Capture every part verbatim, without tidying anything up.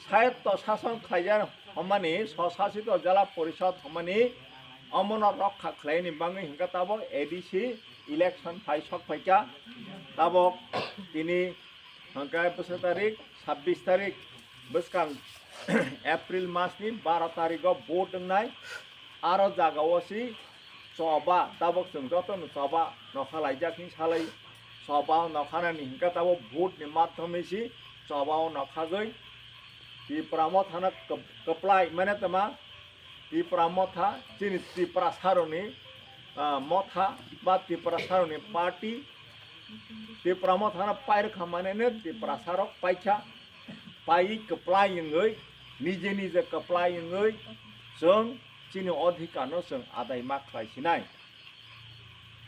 Swayatto sason khlaijak hwnmani, swsasito jela porishod hwnmani, omono rokha khlaini bagwi hwnkhe tabok A D C election phai sok phaikha. Tabok tini hwnkhe bwswk tarik, sabbish tarik bwskang April masni baro tarigo vote wngnai. Aro jagao si choba, tabok chwng jotono choba nokha laijak hwn salai. Choba nokhanani hwnkhe tabok vote ni madhyome si choba o nokhagwi Tipra Mothano kwp-, kwplai mane tama Tipra Motha chini Tiprasaroni, ah, motha ba Tiprasaroni party. Tipra Mothano pairwkha manene Tiprasarok paikha, paiwi kwplai wngwi, nije nije kwplai wngwi chwng chini odhikarno chwng adai ma khlai sinai.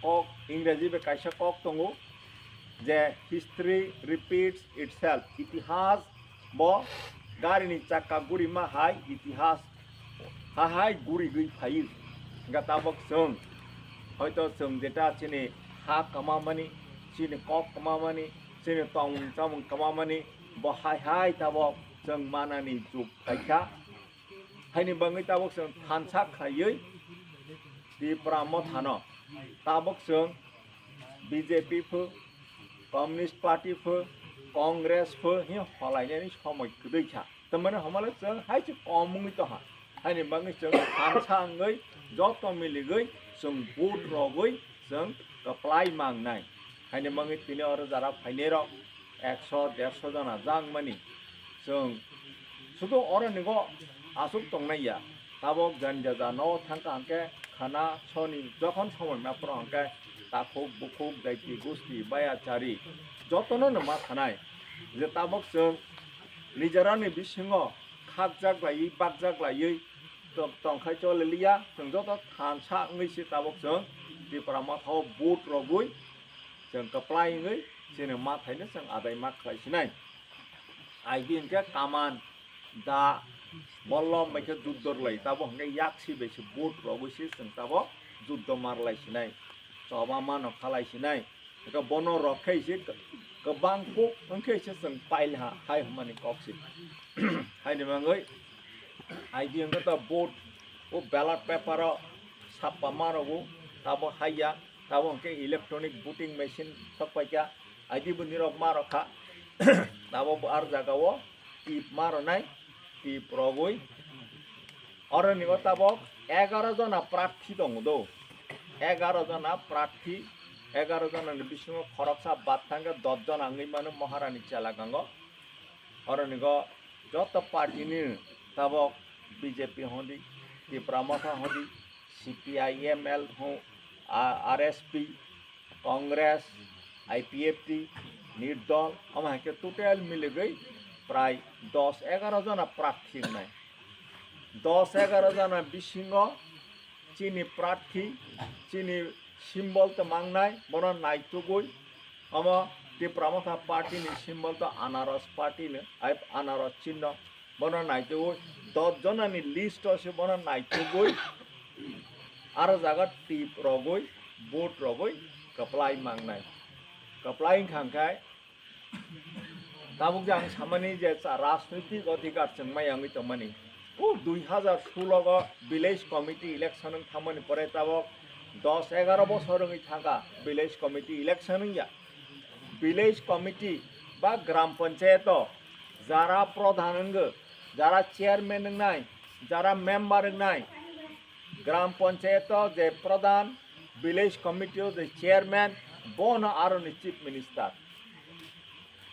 Kok, Ingreji bai kaisa kok tongo je, "History repeats itself." Itihas bo garini chakka guri ma hai, itihas ha hai guri gwi phaiwi. Hwnkhe tabok chwng, hoito chwng jeta chini ha kwmamani, chini kok kwmamani, chini tongmung chamung kwmamani, bo hai hai tabok chwng manani juk phaikha. Haini bagwi tabok chwng thansa khlaiwi Tipra Mothano tabok chwng B J P pho, Communist Party pho, Congress pho hi holainani somoi kwdwi kha. Tamani hamale chwng hai se kom wngwi tongha. Haini bagwi chwng thansa wngwi joto miligwi chwng vote rogwi chwng kwplai mangnai. Haini bagwi tini oro jara phainairok ekso derso jona jangmani. Chwng sudu oro nigo aswk tongnai ya. Tabok jani jaja no thangkha hwnkhe khana soni jokhon somoi ma phuru hwnkhe takhuk bukhuk daiti gusti baya chari jotono no ma thanai. Je tabok chwng nijarani bisingo khakjak laiwi bakjak laiwi tong-, tongkhai choleliya, chwng joto thansa wngwi se tabok chwng Tipra Mothao vote rogwi chwng kwplai wngwi chini mathaino chwng adai ma khlai sinai. Aidi hwnkhe kaman, da, bollom bai khe juddo rwlai, tabok hwnkhe yaksi bai se vote rogwi se chwng tabok juddo ma rwlai sinai, choba mano khalai sinai. Eka bono rok khe se kwbang kuk wngkhe se chwng pail ha hai hwnmani kok se. Haini bagwi aidi hwnkhe to vote o ballot paper o sappa ma rwgo, tabok haiya, tabok hwnkhe electronic voting machine sok paikha, aidi bo nirok ma rokha. Tabok bo ar jagao tip ma rwnai, tip rogwi. Oro ni o tabok egaro jona prarthi tongo do. Egaro jona prarthi, egaro jona ni bisingo khoroksa bad thangkhe dos jona wngwi mano Maharani Chelagango. Oro ni o joto party ni tabok B J P hondi, Tipra Motha hondi, C P I M L ho, a-, R S P, Congress, I P F T, Nirdol, omo hai khe total miligwi prai dos egaro jona prarthi wngnai. Dos egaro jona bisingo chini prarthi, chini symbol tongmangnai, bono naitugwi omo Tipra Motha party ni symbol to anaros party no, ai anaros chinno. Bono naitugwi dos jonani list o se bono naitugwi aro jaga tip rogwi, vote rogwi kwplai mangnai. Kwplai wngkha hwnkhe tabuk je ang samani je cha-, rajnoitik odhikar chwng maya wngwi tongmani. O dui hazar solo o village committee election wng thangmani pore tabuk dos egaro bosor wngwi thangkha village committee election wngya. Village committee ba gram panchayat o jara pradhan wngwi, jara chairman wngnai, jara member wngnai, gram panchayat o je pradhan, village committee o je chairman, bono aroni chief minister.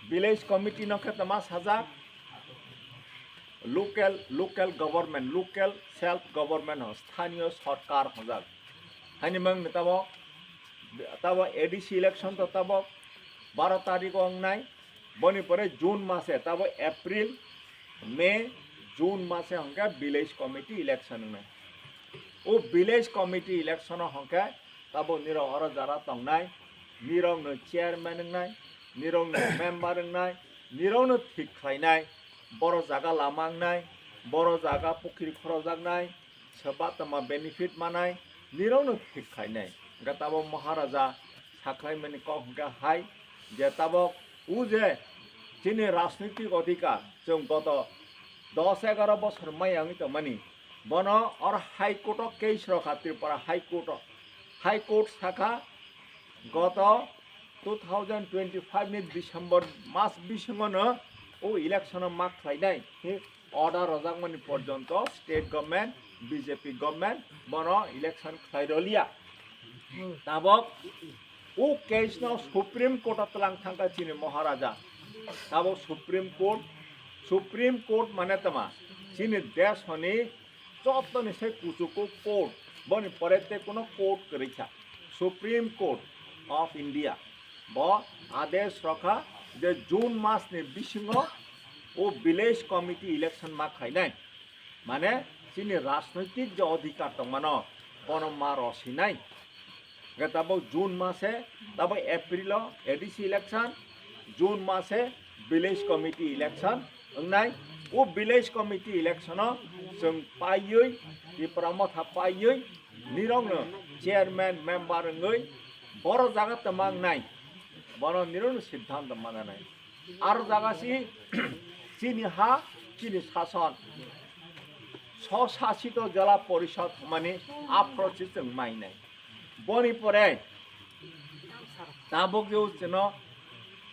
Village committee no khe tama sajak local, local government, local self government ho, sthaniyo sorkar hojak. Haini mang ni tabok, tabok A D C election to tabok baro tarik o wngnai. Boni pore June mase, tabok April, May, June mase hwnkhe village committee election wngnai. O village committee election o hwnkhe tabok nirok oro jara tongnai, nirok no chairman wngnai, nirok no member wngnai, nirok no thik khlainai, boro jaga lama wngnai, boro jaga pukhri khorojaknai, soba tama benefit manai, nirok no thik khlainai. Hwnkhe tabok Maharaja sakhlaimani kok hwnkhe hai je tabok o je chini rajnitik odhikar chwng goto dos egaro bosor maya wngwi tongmani. Bono or High Court o case rokha, Tripura High Court o. High Court sakha goto two thousand twenty-five ni December mas bisingo no o election o ma khlainai order rojakmani porjonto state government, B J P government bono election khlai roliya. Tabok o case no Supreme Court o tlang thangkha chini Maharaja. Tabok Supreme Court, Supreme Court mane tama chini desh honi jottoni se kuchuku court, boni pore te kuno court kwrwi kha, Supreme Court of India. Bo adesh rokha je June mas ni bisingo o village committee election ma khlainai. Mane chini rajnoitik je odhikar tongmano bono ma rosinai. Hwnkhe tabok June mase, tabok April o A D C election, June mase village committee election wngnai. O village committee election o chwng paiwi, Tipra Motha paiwi, nirokno chairman member wngwi borok jaga tongma wngnai. Bono nirokno siddhanto mananai. Aro jaga si chini ha, chini sason. Swsasito Jela Porishod hwnmani aphro si chwng mainai. Boni pore tabuk je chwngno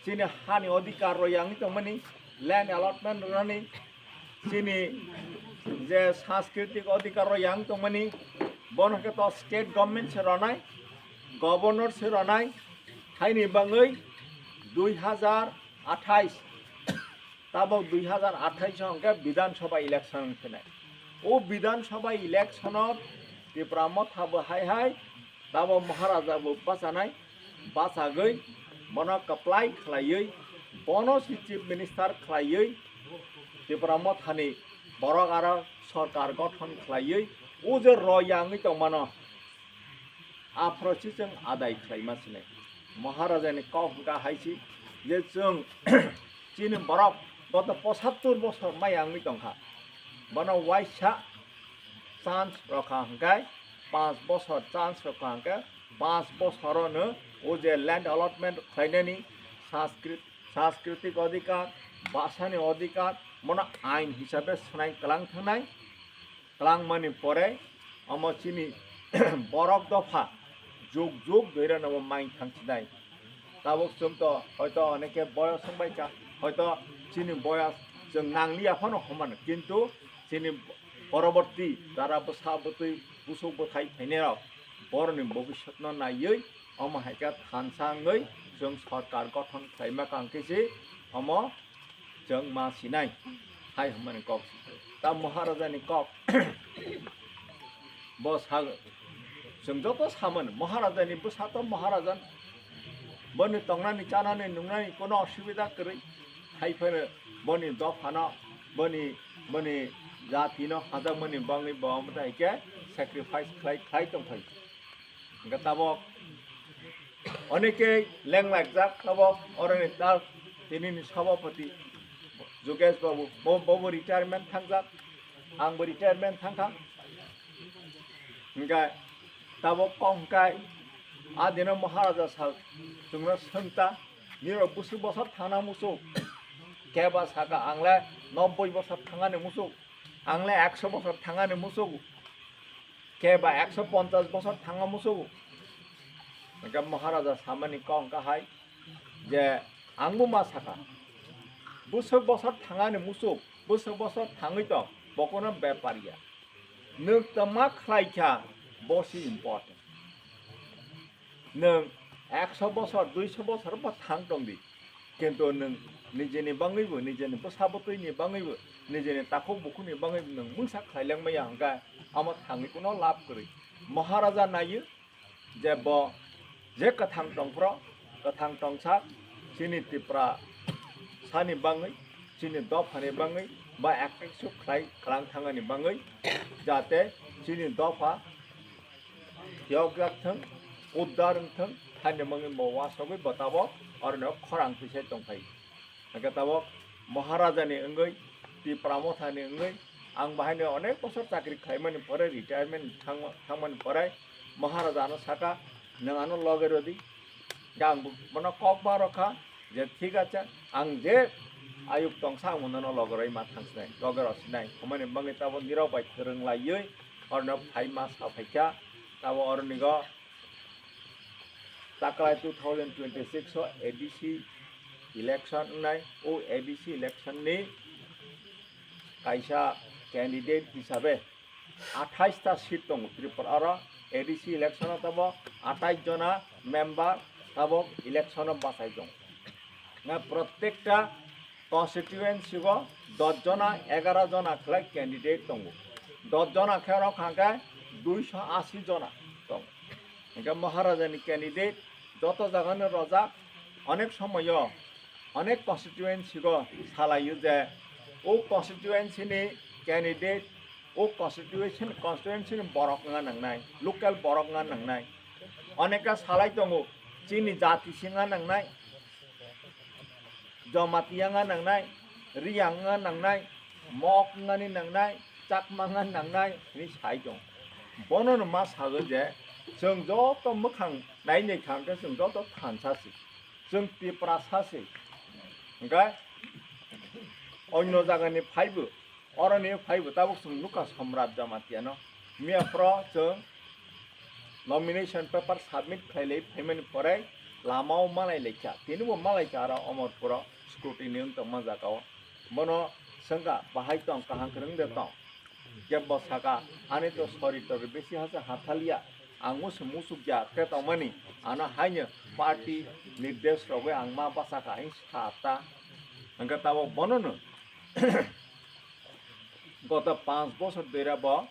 chini hani odhikar rw yang tongmani, land allotment rwnani, chini je sanskritik odhikar rw yang tongmani, bono khe to state government se rwnai, governor se rwnai, haini bangwi dui hazar athais, tabok dui hazar athais hwnkhe Bidhan Sabha election wngphinai. O Bidhan Sabha election o Tipra Motha bo hai hai, tabok Maharaja bo bachanai, bachagwi bono kwplai khlaiwi, bono si chief minister khlaiwi Tipra Mothani borok aro sorkar gothon khlaiwi o je rw yangwi tongmano, aphro si chwng adai khlaima sinai. Maharajani kok hwnkha hai si je chwng chini borok goto pochattor bosor maya wngwi tongkha. Bono waisa chance rokha hwnkhe panch bosor chance rokha hwnkhe panch bosorono o je land allotment khlainani sanskrit, sanskriti odhikar, bhasani odhikar, bono ain hisabe swnai kwlang thangnai. Kwlangmani pore omo chini borok dopha jug jug doirano bo main thangsinai. Tabuk chwng to hoito oneke boyos wngbai kha, hoito chini boyos chwng nangliya phano hwnmano, kintu chini poroborti jara bwsa bwtwi busuk bwthai phainairok borokni bobiswtno naiwi omo hai khe thansa wngwi chwng sorkar gothon khlaima kang khe se omo chwng ma sinai hai hwnmani kok. Ta Maharajani kok bo sa, chwng joto samani Maharajani bwsa to Maharaja, boni tongnani chanani nungnani kono osubida kwrwi, hai phano boni dophano, boni, boni jatino hajakmani bangwi bo omo tai khe sacrifice khlai khlai tongphai. Hwnkhe tabok oneke lenglaijak tabok oroni tal tinini sabapati Jogesh Babu, bo, bobo retirement thangjak, angbo retirement thangkha. Hwnkhe tabok kok hwnkhe adino Maharaja sal chwngno swngta, nirok bwswk bosor thangna muchuk? Keba saka angle nobboi bosor thangani muchuk, angle ekso bosor thangani muchuk. Keba ekso ponchas bosor thangma muchuk. Hwnkhe Maharaja samani kok hwnkha hai je, angbo ma sakha, bwswk bosor thangani muchuk, bwswk bosor thangwi tong, bokono bepar ya. Nwng tama khlai kha, bo se important. Nwng ekso bosor, duiso bosor bo thang tong di, kintu nwng nijeni bangwibo, nijeni bwsa bwtwini bangwibo, nijeni takhuk bukhukni bangwibo nwng mungsa khlai lengmaya hwnkhe, amo thangwi kuno lab kwrwi. Maharaja naiyo je bo je kwthang tongphro, kwthang tongsa, chini Tiprasani bangwi, chini dophani bangwi, ba ekso khlai kwlang thangani bangwi, jate chini dopha Yokjak thung, uddar wng thung, haini mungwi bo uasogwi bo tabok oroni o khorang twisai tongphai. Hwnkhe tabok Maharajani wngwi, Tipra Mothani wngwi, ang bahaino onek bosor chakri khlaimani pore, retirement thangma-, thangmani pore, Maharaja ano saka, "Nwng ano loge rwdi." Hwnkhe ang bo-, bono kok ma rwkha je, "Thik ache, ang je Ayuk tongsa ang mano logoroi ma thangsinai, logorok sinai. Omoni bangwi tabo nirok bai kwrwng laiwi orno phai ma sa phaikha. Tabo oronigo taklai two thousand twenty-six o A D C election wngnai. O A D C election ni kaisa candidate hisabe athais ta seat tongo Tripura oro. A D C election o tabo athais jona member tabok election o bachai tongo. Na protekta constituency o dos jona, egaro jona khlai candidate tongo. Dos jona khe oro kha khe duiso asi jona tongo. Hingke Maharaja ni candidate joto jaga no rojak, onek somoyo onek constituency o salaio je o constituency ni candidate, o constitution, constituency ni borok wngna nangnai, local borok wngna nangnai. Oneka salai tongo, chini jati se wngna nangnai, Jamatia wngna nangnai, Riyang wngna nangnai, Mok wngani nangnai, Chakma wngna nangnai hinwi sai tongo. Bono no ma sago je chwng joto mwkhang nai nai kha hwnkhe chwng joto thansa se, chwng Tiprasa se. Hwnkhe onyo jagani phaibo, oroni phaibo tabuk chwng nukha Somrat Jamatia no. Miya phoro chwng nomination paper submit khlai lai phaimani pore lama o malai laikha, tini bo malai kha aro Omorpur o scrutiny wng tongma jaga o. Bono swngkha, bahai tong, kaham kwrwng de tong? Kebo saka, ani to sori tori besi hasa hathalia, ang musu musuk ya khe tongmani, ano haino party nirdesh rogwi ang ma bachakha, ang sa ta. Hwnkhe tabok bono no goto panch bosor dera bo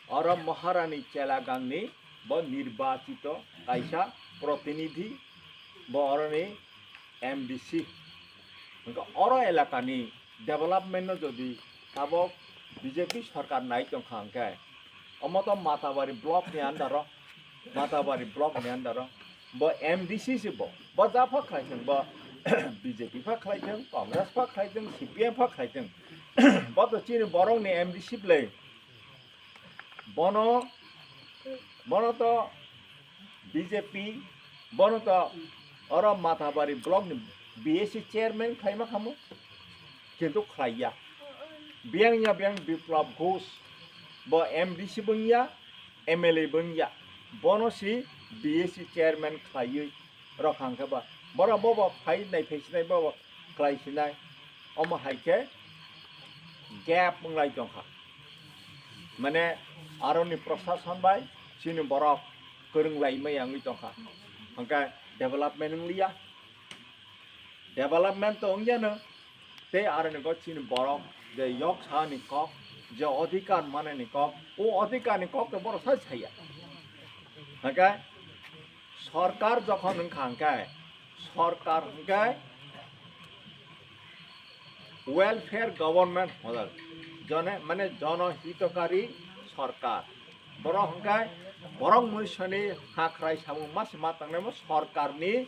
oro Maharani Chelagangni bo nirbachito kaisa protinidhi, bo oroni M D C. Hwnkhe oro elakani development no jodi tabok B J P sorkar nai tongkha hwnkhe, omo to Matabari block ni under o, Matabari block ni under o bo M D C se bo, bo ja pha khlai thung, bo B J P pha khlai thung, Congress pha khlai thung, C P M pha khlai thung, bo to chini borok ni M D C bwle. Bono, bono to B J P, bono to oro Matabari block ni B S C chairman khlaima khamu, kintu khlaiya. Biyang ya biyang Biplab Ghosh, bo M D C bwngya, M L A bwngya, bono si B S C chairman khlaiwi rok hang khe ba, borok bo bo phai nai phai sinai, bo bo khlai sinai, omo hai khe gap wng lai tong kha. Mane aroni prosason bai chini borok kwrwng lai maya wngwi tong kha, hwnkhe development wng liya. Development to wng yano, tei aroni go chini borok je yok sani kok, je odhikar manani kok, o odhikar ni kok to borok sai saya. Hwnkhe sorkar jokhon wngkha hwnkhe, sorkar hwnkhe welfare government hodar, jone mane jono hitokari sorkar. Borok hwnkhe borok muisani hakrai samung masi ma tangnaimo sorkarni,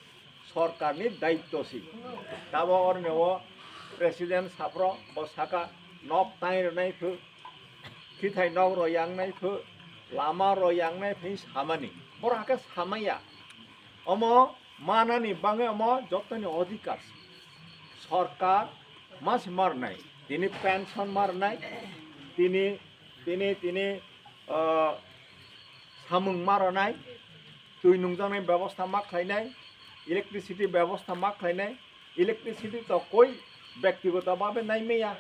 sorkarni daitto si. Tabo oroni o president saphro bo saka nok tai rwnai phu, khithai nok rw yang nai phu, lama rw yang nai phu samani. Borok hakhe samaya. Omo manani bangwi omo jottoni odhikar. Sorkar masi ma rwnai. Tini pension ma rwnai. Tini, tini, tini, ah, samung ma rwnai. Twi nungjaknai bebosta ma khlainai. Electricity bebosta ma khlainai. Electricity to koi bektigoto bhabe nai maya.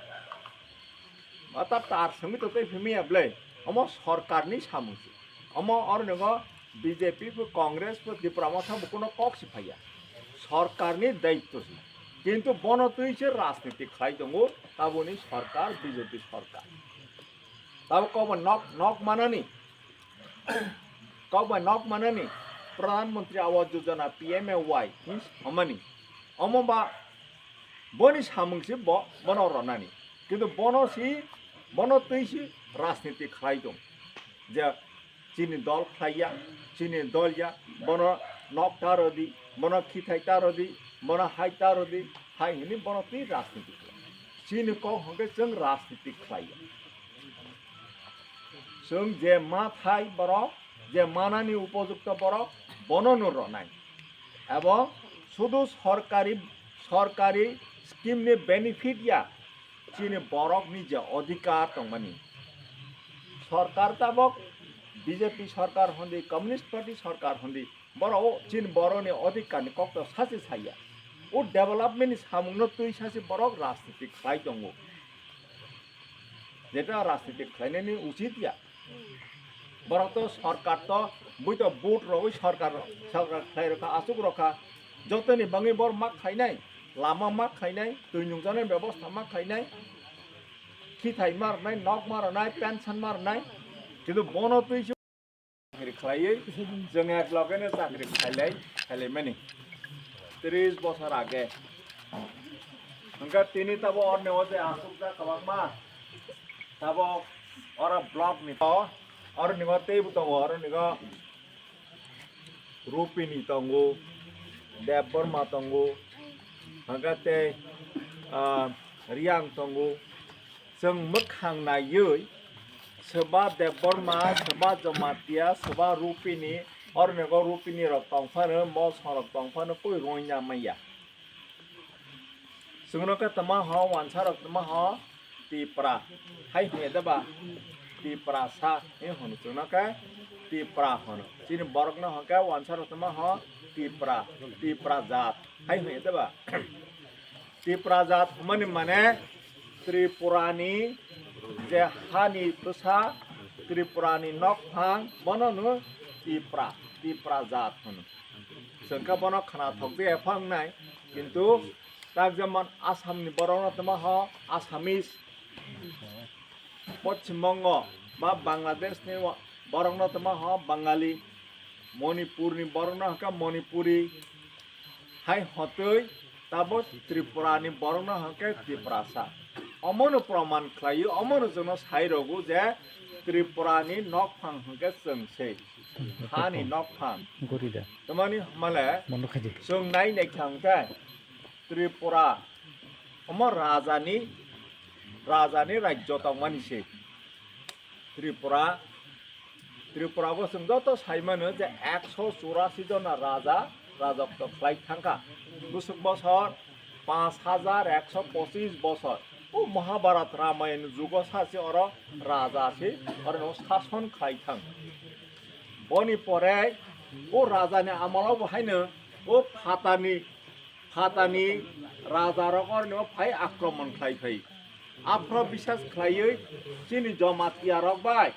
Ata tar simi to tei phimiya bwle. Omo sorkarni samung se. Omo oroni go B J P bo, Congress bo, Tipra Motha bo kuno kok si phaiya. Sorkarni daitto se. Kintu bono twi se rajniti khlai tongo, taboni sorkar B J P sorkar. Tabo kokbai nok, nok manani, kokbai nok manani Pradhan Mantri Awas Yojana, P M A Y hin samani. Omo ba boni samung si bo, bono ronani. Kintu bono si, bono twi si rajniti khlai tong. Je chini dol khlaiya, chini dol ya, bono nok ta rodi, bono khithai ta rodi, bono hai ta rodi, hai hini bono twi rajniti khlai. Chini kok hwnkhe chwng rajniti khlaiya. Chwng je ma thai borok, je manani upojukto borok, bono no ronai. Ebong sudu sorkari, sorkari Scheme ni benefit ya chini borok ni je adhikar tongmani. Sorkar tabok B J P sorkar hondi, Communist Party sorkar hondi, borok o chini borok ni adhikar ni kok to sachi saya. O development ni samung no twi sachi borok rajniti khlai tongo. Jeta rajniti khlainani uchit ya. Borok to sorkar to bui to vote rogwi sorkar, sorkar khlai rokha, asuk rokha. Jotoni bangwi bor mak khlainai, lama mak khlainai, twi nungjaknai bebosta mak khlainai, khithai ma rwnai, nok ma rwnai, pension ma rwnai. Kintu bono twi se chakri khlaiwi, chwng ek logeno chakri khlailai, khlailaimani. Tris bosor age. Hwnkhe tini tabo orni o je asukjak kwbangma, tabo oro block ni to, orni o teibo tongo, orni o Rupini tongo, Debbarma tongo, hwnkhe tei, ah, Riyang tongo. Chwng mwkhang naiwi, swba Debbarma, swba Jamatia, swba Rupini, orni o Rupini rok tong phano, Mosong rok tong phano, koi rwngya manya. Chwngno khe tma ho, wansa rok tma ho, Tipra. Hai hwnwi da ba? Tiprasa. Hai hwnwi chwngno khe Tipra hwno. Chini borokno hwnkhe wansa rok tma ho, Tipra. Tipra jat. Hai hwnwi da ba? Tipra jat hwnmani mane Tripurani je hani bwsa, Tripurani nokphang, bono hwno Tipra, Tipra jat hwno. Chwng khe bono khwnathok je epha wngnai, kintu tak jemon Assamni borokno tma ho Assamese, Poschim Bongo ba Bangladeshni borokno tma ho Bangali, Manipurni borokno hwnkhe Manipuri, hai hotwi tabo Tripurani borokno hwnkhe Tiprasa. Omono proman khlaio, omono chwngno sai rwgo je Tripurani nokphang hwnkhe chwng se, hani nokphang. Tamani hwnmale chwng nai naikha hwnkhe Tripura omo rajani, rajani rajyo tongmani se. Tripura, Tripura bo chwng joto sai mano je ekso churasi jona raja rajotwo khlai thangkha. Bwswk bosor panch hajar ekso pochis bosor. O Mahabharat Ramayan jugo sa se oro raja se oro no sason khlai thang. Boni pore o rajani amalo bo haino o phatani, phatani raja rok oro no phai akromon khlai phai. Aphro bisas khlaiwi chini Jamatia rok bai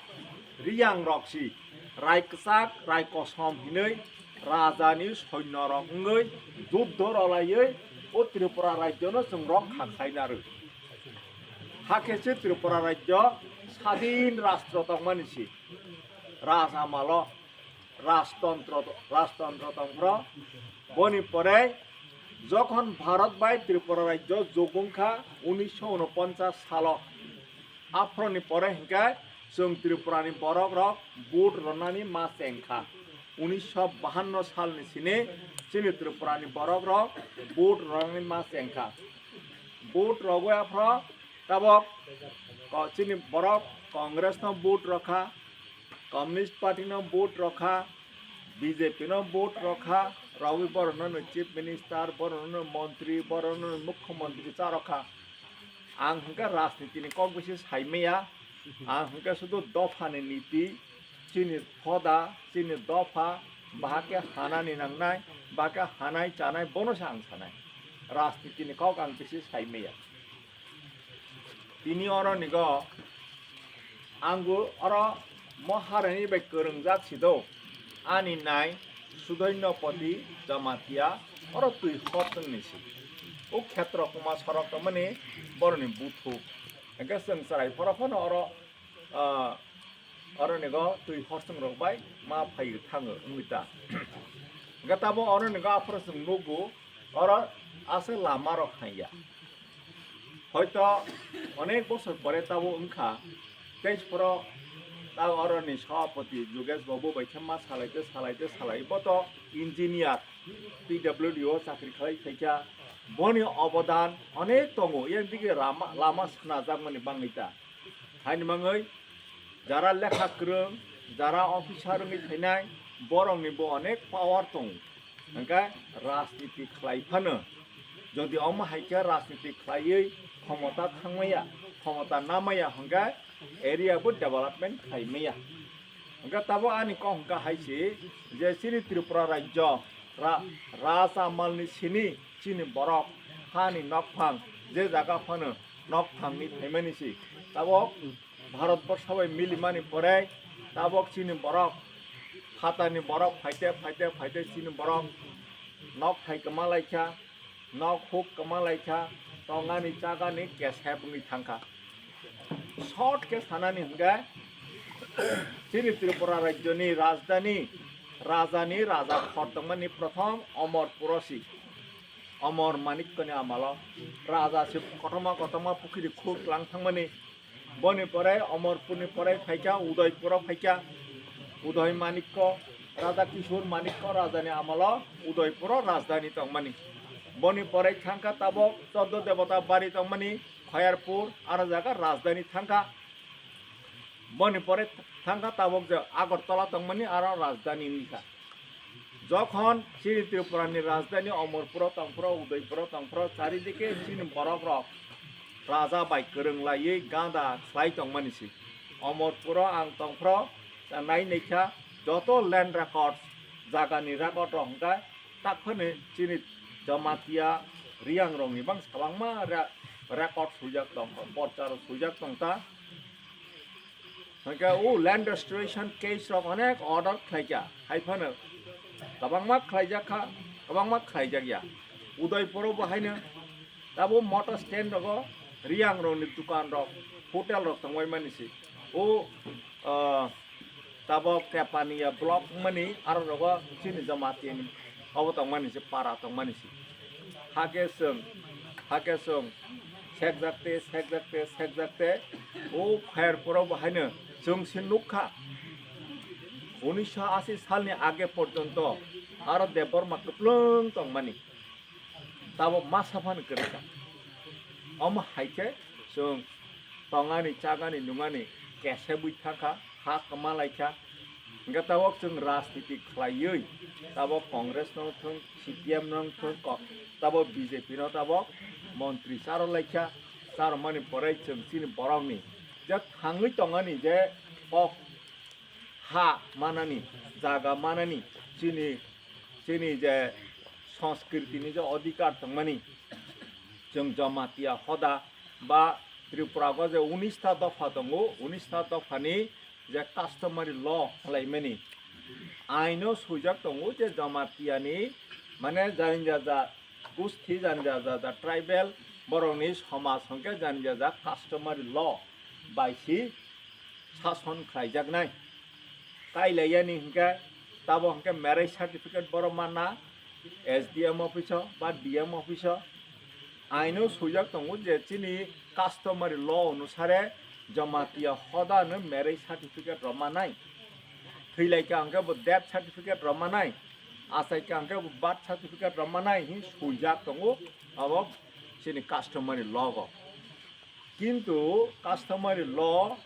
Riyang rok si rai kwchak, rai kosom hinwi rajani soinyo rok wngwi juddho rwlaiwi o Tripura rajyo no chwng rok kha khlaina rw. Hakhe se Tripura rajyo sadin rastro tongmani si raj amalo rajtontro, rajtontro tongphro. Boni pore jokhon Bharat bai Tripura rajyo jug wngkha unisho unoponchas salo, aphroni pore hinkhe chwng Tripurani borok rok vote rwnani ma chengkha. Unisho bahanno salni sini chini Tripurani borok rok vote rwnani ma chengkha. Vote rogwi aphro tabok ko-, chini borok Congress no vote rokha, Communist Party no vote rokha, B J P no vote rokha, rogwi borokno no Chief Minister, borokno no Montri, borokno no Mukhyamantri cha rokha. Ang hwnkhe rajniti ni kok bisi sai maya, ang hwnkhe sudu dopha ni niti, chini hoda, chini dopha, bahai khe hanani nangnai, bahai khe hanai chanai, bono se ang sanai. Rajniti ni kok ang bisi sai maya. Tini oro nigo angbo oro Maharani bai kwrwngjak sido. Ani nai Sudainopoti Jamatia oro twi hor chwngni si. O khetro kuma sorok tongmani boroni buthu. Hingke chwng chwrai phoro phano oro, ah, oro nigo twi hor chwng rok bai ma phai thango wngwi ta. Hingke tabo oro nigo aphoro chwng nugo oro aswk lama rok haiya. Hoito onek bosor pore tabo wngkha, tei phoro ta oroni sabhapati Jogesh Babu bai khe ma salaite, salaite, salai bo to engineer P W D o chakri khlai phaikha. Boni obodan onek tongo, yang digi lama, lama sanajakmani bangwi ta. Haini mangwi jara lekha kwrwng, jara officer wngwi phainai, borokni bo onek power tongo. Hingkhe rajniti khlai phano Jodi omo hai khe rajniti khlaiwi khomota thangmaya, khomota namaya hwnkhe area bo development khlaimaya. Hwnkhe tabuk ani kok hwnkha hai se je chini Tripura rajyo ra-, raja malni sini chini borok hani nokphang je jaga phano nokphangni phaimani se. Tabuk Bharatborsho bai milimani pore tabuk chini borok, phatani borok phaite, phaite, phaite chini borok nok thai kwma laikha, nok huk kwma laikha, tongani chagani kesep wngwi thangkha. Short khe sanani hwnkhe, chini Tripura rajyoni rajdhani, rajani raja khor tongmani prothom Omorpuro si, Omor Manikkoni amalo raja se kotorma kotorma pukhiri khur klang thangmani. Boni pore Omorpurni pore phaikha Udaipuro phaikha. Uday Manikko, Raja Kishore Manikko rajani amalo Udaipuro rajdhani tongmani. Boni pore thangkha tabuk Choddo Debota Bari tongmani Khayarpur, aro jaga rajdhani thangkha. Boni pore thangkha tabuk je Agartala tongmani aro rajdhani wngkha. Jokhon chini Tripurani rajdhani Omorpuro tongphro, Udaipuro tongphro, charidike chini borokrok raja bai kwrwng laiwi ganda khlai tongmani se. Omorpuro ang tongphro, nai naikha joto land records, jagani record rok hwnkha, tak phano chini Jamatia Riyangrokni bangsa kwbangma re-, record swijak tongkha, porcha rok swijak tongkha. Hwnkhe o land restoration case rok onek order khlaikha, hai phano kwbangma khlaijakha, kwbangma khlaijakya. Udaipuro bo haino tabuk motor stand rogo Riyangrokni dukan rok, hotel rok tongbai mani se. O, ah, tabuk Tepania block wngmani aro rogo chini Jamatia ni obo tongmani se, para tongmani se. Hakhe chwng, hakhe chwng sekjakte, sekjakte, sekjakte, o Khayarpuro bo haino chwng se nukha. Unisho ashi salni age porjonto aro Debbarma kwplwng tongmani. Tabuk masa phano kwrwikha. Omo hai khe chwng tongani, chagani, nungani kesebwi thangkha, ha kwma laikha. Hwnkhe tabuk chwng rajniti khlaiwi, tabuk Congress no thwng, C P M no thwng, ko-, tabuk B J P no tabuk montri charo laikha, charomani pore chwng chini borokni je thangwi tongani je kok ha manani, jaga manani, chini, chini je sanskritini je adhikar tongmani, chwng Jamatia hoda ba Tripura o je unis ta dopha tongo, unis ta dophani je customary law khlaimani aino swijak tongo je Jamatiani, mane, jani jaja gusti, jani jaja tribal borokni somaj hwnkhe jani jaja customary law bai si sason khlaijaknai. Kailaiyani hwnkhe tabo hwnkhe marriage certificate borok manna S D M office o ba D M office o. Aino swijak tongo je chini customary law onusare Jamatia hoda no marriage certificate rok manai. Thwilaikha hwnkhe bo death certificate rok manai. Achaikha hwnkhe bo birth certificate rok manai hin swijak tongo abo chini customary law o. Kintu customary law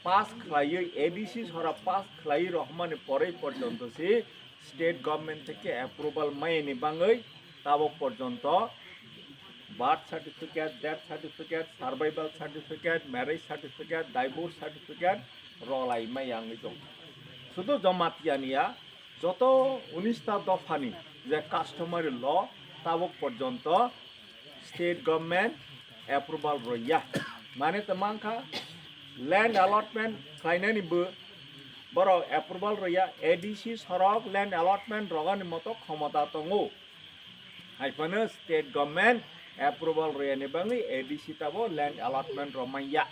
pass khlaiwi, A D C sora pass khlaiwi rohormani porwi porjonto se state government theke approval mayani bangwi tabok porjonto birth certificate, death certificate, survival certificate, marriage certificate, divorce certificate rolai maya wngwi tongo. Sudu Jamatia niya, joto unis ta dophani je customary law tabok porjonto state government approval roya. Mane to mankha land allotment khlainani bo borok approval roya, A D C sorok land allotment rogani moto khomota tongo. Hai phano state government approval royani bangwi A D C tabo land allotment rok manya.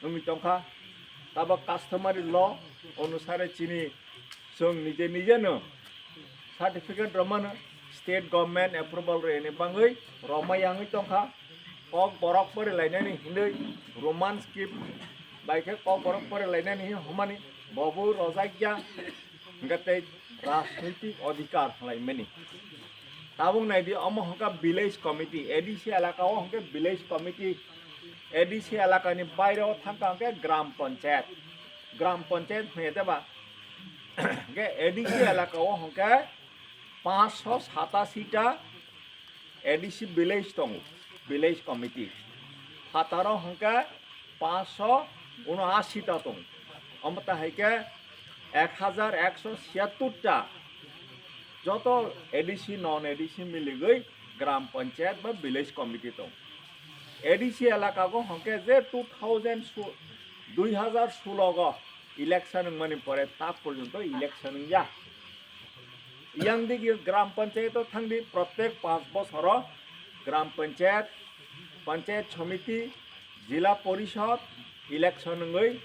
Wngwi tongkha. Tabo customary law onusare chini chwng nije nije no certificate rok mano, state government approval royani bangwi rok maya wngwi tongkha. Kok borok pori lainani hinwi Roman script bai khe kok borok pori lainani hin humani bobo rojakya. Hwnkhe tei rajnitik adhikar hwnlaimani. Tabuk naidi, omo hwnkha village committee, A D C elaka o hwnkhe village committee, A D C elakani baire o thangkha hwnkhe gram panchayat, gram panchayat hwnkhe deba, hwnkhe A D C elaka o hwnkhe panchsho satasi ta A D C village tongo, village committee. Phataro hwnkhe panchsho unoashi ta tongo. Omo ta hai khe ek hajar ekso siyattor ta joto A D C, non A D C miligwi gram panchayat ba village committee tongo. A D C elaka go hwnkhe je two thousand su-, dui hajar sulo go election wngmani pore tak porjonto election wngya. Yang digi gram panchayat o thangdi, protek panch bosoro gram panchayat, panchayat samiti, jila porishod election wngwi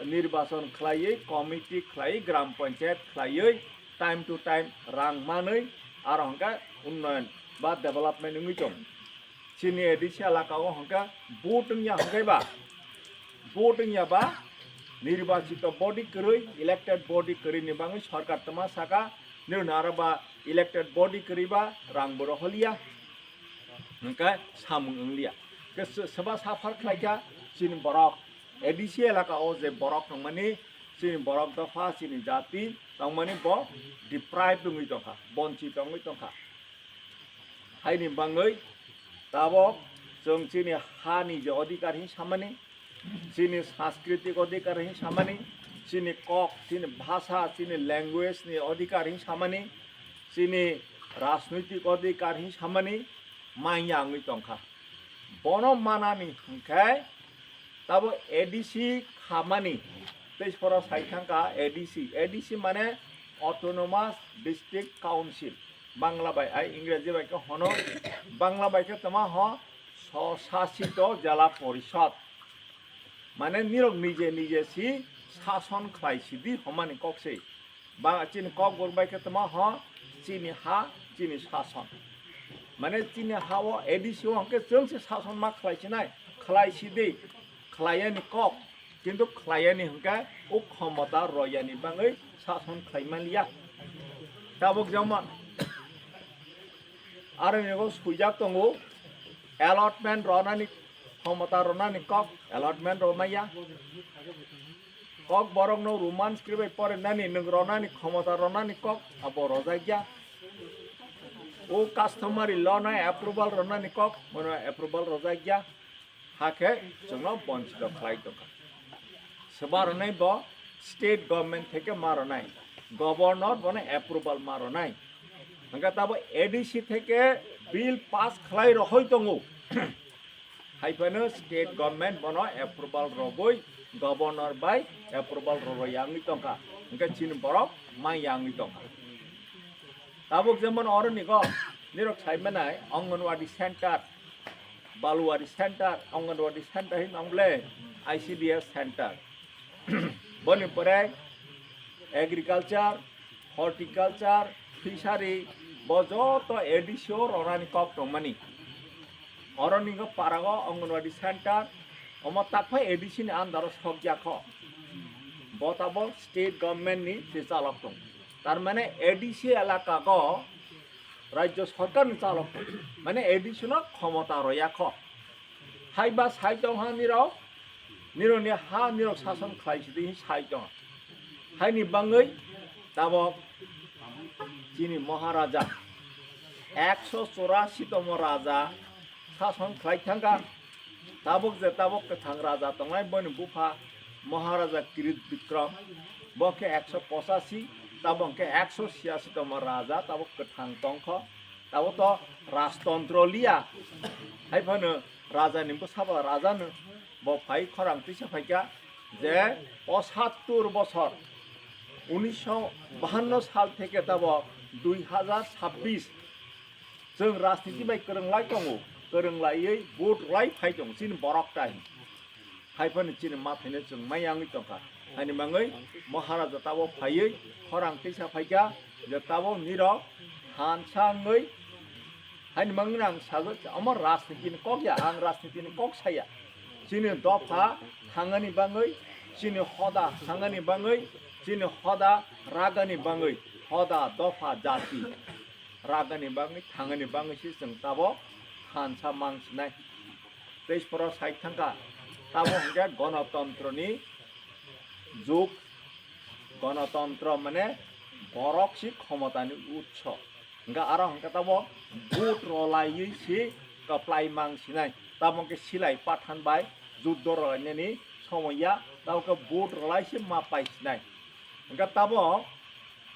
nirbachon khlaiwi, committee khlaiwi, gram panchayat khlaiwi, time to time rang manwi, aro hwnkhe unnoyon ba development wngwi tongo. Chini A D C elaka o hwnkhe vote wngya hwnkhe ba, vote wngya ba nirbachito body kwrwi, elected body kwrwi ni bagwi sorkar tama saka, nirok naro ba elected body kwrwi ba rang bo roholiya, hwnkhe samung wngliya. Ke se-, seba suffer khlaikha chini borok, A D C elaka o je borok tongmani, chini borok dopha, chini jati tongmani bo deprived wngwi tongkha, bonchit wngwi tongkha. Haini bagwi tabok chwng chini hani je odhikar hin samani, chini sanskritik odhikar hin samani, chini kok, chini bhasha, chini language ni odhikar hin samani, chini rajnoitik odhikar hin samani manya wngwi tongkha. Bono manani hwnkhe tabo A D C khamani, tei sora sai thangkha A D C. A D C mane Autonomous District Council. Bangla bai, ai Ingreji bai khe hono, Bangla bai khe tama ho Swsasito Jela Porishod. Mane nirok nije nije si sason khlai sidi homani kok se. Ba chini kokborok bai khe tama ho chini ha, chini sason. Mane chini ha o A D C o hwnkhe chwng se sason ma khlai sinai, khlai sidi, khlaiyani kok, kintu khlaiyani hwnkhe o khomota royani bagwi sason khlai manliya. Tabuk jemon aro ni o swijak tongo, allotment ronani khomota ronani kok, allotment romaya. Kokborokno Roman script bai porinani, nwng ronani khomota ronani kok abo rojakya. O customary law no approval ronani kok, bono approval rojakya. Hakhe chwngno bonchito khlai tongkha. Swba rwnai bo state government theke ma rwnai, governor bono approval ma rwnai. Hwnkhe tabo A D C theke bill pass khlai rohoi tongo. Haiphano state government bono approval rogwi, governor bai approval rogwi yangwi tongkha. Hwnkhe chini borok ma yangwi tongkha. Tabuk jemon oro nigo nirok sai manai Anganwadi center, Baluwadi center, Anganwadi center hin ang bole I C D S center. Boni pore agriculture, horticulture, fishery, bo joto A D C o ronani kok tongmani. Oro nigo parago Anganwadi center, omo takphai A D C ni under o sokya kho. Bo tabok state government ni se chalok tong. Tar mane A D C elaka go rajyo sorkar ni chalok tong. Mane A D C no khomota roya kho. Haiba sai tong ha nirok, nirok ni ha nirok sason khlai sidi sai tong. Haini bagwi tabok chini Maharaja, ekso chorasi tomo raja sason khlai thangkha. Tabok je tabok kwthang raja tongnai, boni bupha Maharaja Kirit Bikram, bo khe ekso pochasi, tabok khe ekso siyasi tomo raja tabok kwthang tongkho. Tabok to rajtontro liya, hai phano raja ni bwsabo raja no. Bo phai khorang tisa phaikha je pochattor bosor, unisho bahanno sal theke tabo dui hajar sabbish, chwng rajniti bai kwrwng lai tongo, kwrwng laiwi vote lai phai tongo chini borok tai. Hai phano chini mathaino chwng mai yangwi tongkha. Haini mangwi Maharaja tabo phaiwi khorang tisa phaikha je tabo nirok hansa wngwi Haini mangwi ang sago, omo rajniti ni kok ya, ang rajniti ni kok saya. Chini dopha thangani bangwi, chini hoda thangani bangwi, chini hoda ragani bangwi, hoda dopha jati ragani bangwi, thangani bangwi se chwng tabok hansa mang sinai. Tei siporo sai thangkha, tabok hwnkhe gonotontro ni jug, gonotontro mane borok si khomota ni utso. Hingke aro hingke tabok vote rolaiwi si kwplai mang sinai. Tabok hingke silai pathan bai juddo rolainani somoi ya, tabok khe vote rolai si ma pai sinai. Hingke tabok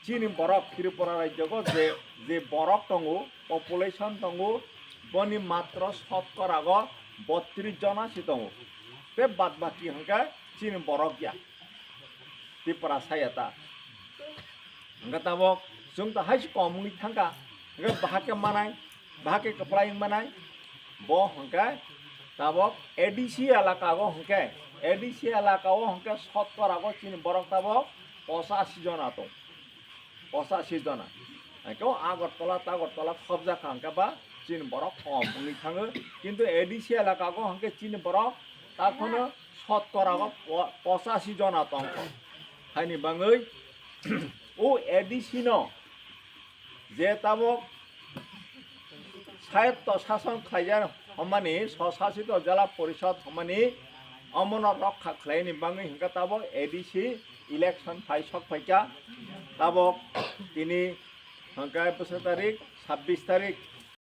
chini borok Tripura rajyogo je, je borok tongo, population tongo, boni matro sotkorago botris jona si tongo. Tei bad baki hingke chini borok ya. Tripura saya ta. Hingke tabok chwng to hai se kom wngwi thangka. Hingke bahake manai, bahake kwplai wng manai. Bo hingke tabok A D C elaka o hingke, A D C elaka o hingke sotkorago chini borok tabok pochashi jona tong. Pochashi jona. Hingke o Agartala, Tagartala khobjak kha hingke ba chini borok kom wngwi thango. Kintu A D C elaka o hingke chini borok takhwno sotkorago po-, pochashi jona tongkho. Haini bangwi o A D C no je tabok swayatto sason khlaijak hwnmani, swsasito jela porishod hwnmani, omono rokha khlaini bangwi hingke tabok A D C election phai sok phaikha. Tabok tini hingke bwswk tarik, sabbish tarik,